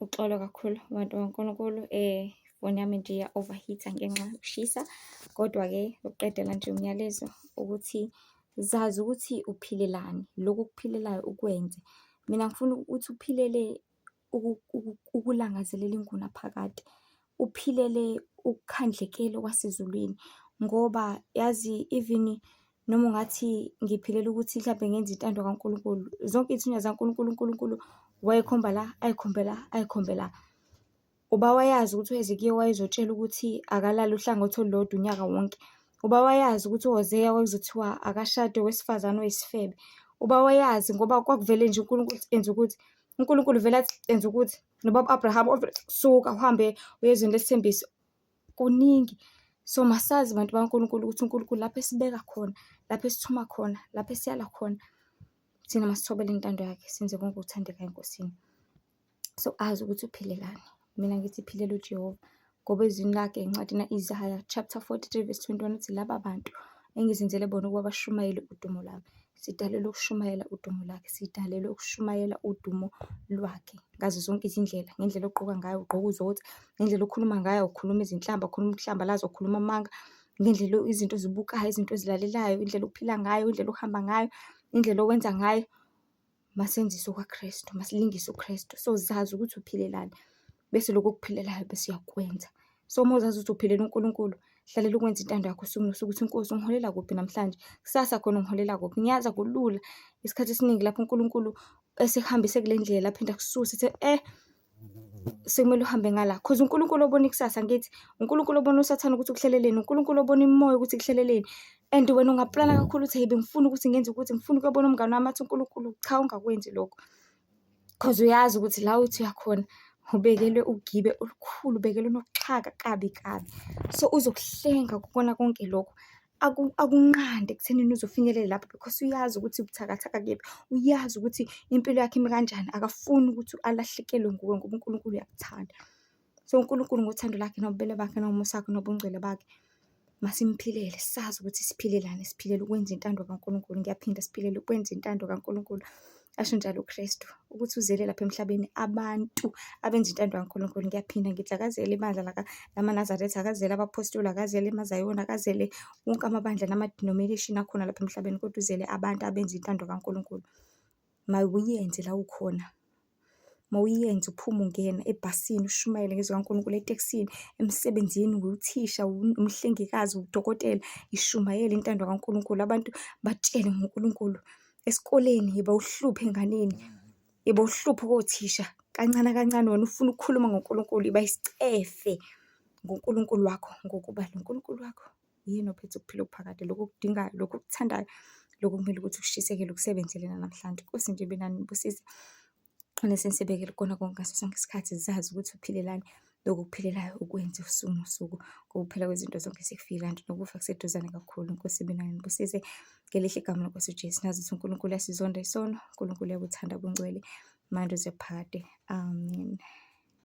Uxolo kakhulu bantu bakaNkulunkulu, ifoni yami nje iya-overheat-a ngenxa yokushisa. Kodwa-ke ukuqedela nje umyalezo ukuthi zazi ukuthi uphilelani, lokhu okuphilelayo ukwenze. Mina ngifuna ukuthi uphilele ukulangazelela ingunaphakade, uphilele ukukhandlekela okwasezulwini ngoba yazi even noma ungathi ngiphilela ukuthi mhlampe ngenze intando kaNkulunkulu, zonke iy'thunywa zikaNkulunkulu, uNkulunkulu wayekhomba la, ayikhombe la, ayikhombe la. Uba wayazi ukuthi uHezekiya wayezotshelwa ukuthi akalale uhlangothi olulodwa unyaka wonke? Uba wayazi ukuthi uHoseya kwakuzothiwa akashade owesifazane oyisifebe? Uba wayazi ngoba kwakuvele nje uNkulunkulu enza ukuthi, uNkulunkulu vele athi enza ukuthi, nobaba u-Abrahama wavele suka uhambe uye ezweni lesithembiso. Kuningi. So masazi bantu bakaNkulunkulu ukuthi uNkulunkulu lapho esibeka khona, lapho esithuma khona, lapho esiyala khona, thina masithobele intando yakhe, senze konke okuthandekayo eNkosini. So azi ukuthi uphilelani. Mina ngithi philela uJehova ngoba ezwini lakhe encwadini ka-Isaya chapter 43 verse 21 uthi laba bantu engizenzele bona ukuba bashumayele udumo lwami. Sidalelwe ukushumayela udumo lwakhe, sidalelwe ukushumayela udumo lwakhe ngazo zonke izindlela, ngendlela ogqoka ngayo ugqoka uzotha, ngendlela okhuluma ngayo awukhulumi izinhlamba, ukhuluma ukuhlambalaza, ukhuluma amanga, ngendlela izinto ozibukayo, izinto ozilalelayo, indlela ophila ngayo, indlela ohamba ngayo, indlela owenza ngayo. Masenzise okwaKristu, masilingise uKristu. So zazi ukuthi uphilelani, bese lokhu okuphilelayo bese uyakwenza. So uma uzazi ukuthi uphilela uNkulunkulu, hlalela ukwenza intando yakho usuku nosuku ukuthi inkosi ungiholela kuphi namhlanje, kusasa khona ungiholela kuphi. Ngiyazi akulula isikhathi esiningi lapho uNkulunkulu esekuhambise kule ndlela aphinde akususe ethi eh sekumele uhambe ngala. Cause uNkulunkulu obona ikusasa angithi, uNkulunkulu obona uSathane ukuthi ukuhleleleni, uNkulunkulu obona imimoya ukuthi ikuhleleleni. And wena ungaplana kakhulu ukuthi hheyi bengifuna ukuthi ngenze ukuthi, ngifuna ukuyobona umngani wami athi uNkulunkulu cha ungakwenzi lokho. Cause uyazi ukuthi la uthi uyakhona ubekelwe ugibe olukhulu, ubekelwe unoxhaka kabi kabi. So uzokuhlenga kukona konke lokho. Akunqande ekuthenini uze ufinyelele lapho because uyazi ukuthi ubuthakathaka kephi, uyazi ukuthi impilo yakho imi kanjani, akafuni ukuthi alahlekelwe nguwe ngoba uNkulunkulu uyakuthanda. So uNkulunkulu ngothando lakhe nobubele bakhe nomusa wakhe nobungcwele bakhe, masimphilele sazi ukuthi siphilelani, siphilela ukwenza intando kaNkulunkulu. Ngiyaphinda, siphilela ukwenza intando kaNkulunkulu. Asho njalo uKristu ukuthi uzele lapha emhlabeni abantu abenza intando kaNkulunkulu. Ngiyaphinda ngithi akazele ibandla lamaNazaretha, akazele abaphostoli, akazele amaZayoni, akazele wonke amabandla nama-denomination akhona lapha emhlabeni, kodwa uzele abantu abenza intando kaNkulunkulu. Mawuyenze la ukhona. Mawuyenze uphume ungena ebhasini ushumayele ngezwi likaNkulunkulu, etekisini, emsebenzini, uwuthisha, umhlengikazi, uwudokotela, ishumayele intando kaNkulunkulu. Abantu batshele ngoNkulunkulu. Esikoleni yiba uhlupho enganeni, yiba uhlupho kothisha. Kancane kancane wena ufuna ukukhuluma ngoNkulunkulu, yiba isicefe ngoNkulunkulu wakho ngokuba lo Nkulunkulu wakho uyena ophethe ukuphila okuphakade. Lokhu okudingayo, lokhu okuthandayo, lokhu okumele ukuthi ukushisekele ukusebenzele namhlanje. Inkosi nje ibe nani inibusise. Nisibekele kukona konke ngaso sonke isikhathi zazi ukuthi uphilelani lokhu okuphilelayo ukwenze usuku nosuku ngokuphela kwezinto zonke sekufike kanti nokufa kuseduzane kakhulu. Inkosi ibe nani inibusise ngelihle igama lenkosi uJesu. Nazi ukuthi uNkulunkulu uyasizonda isono, uNkulunkulu uyabuthanda ubungcwele manje kuze kuphakade. Amen.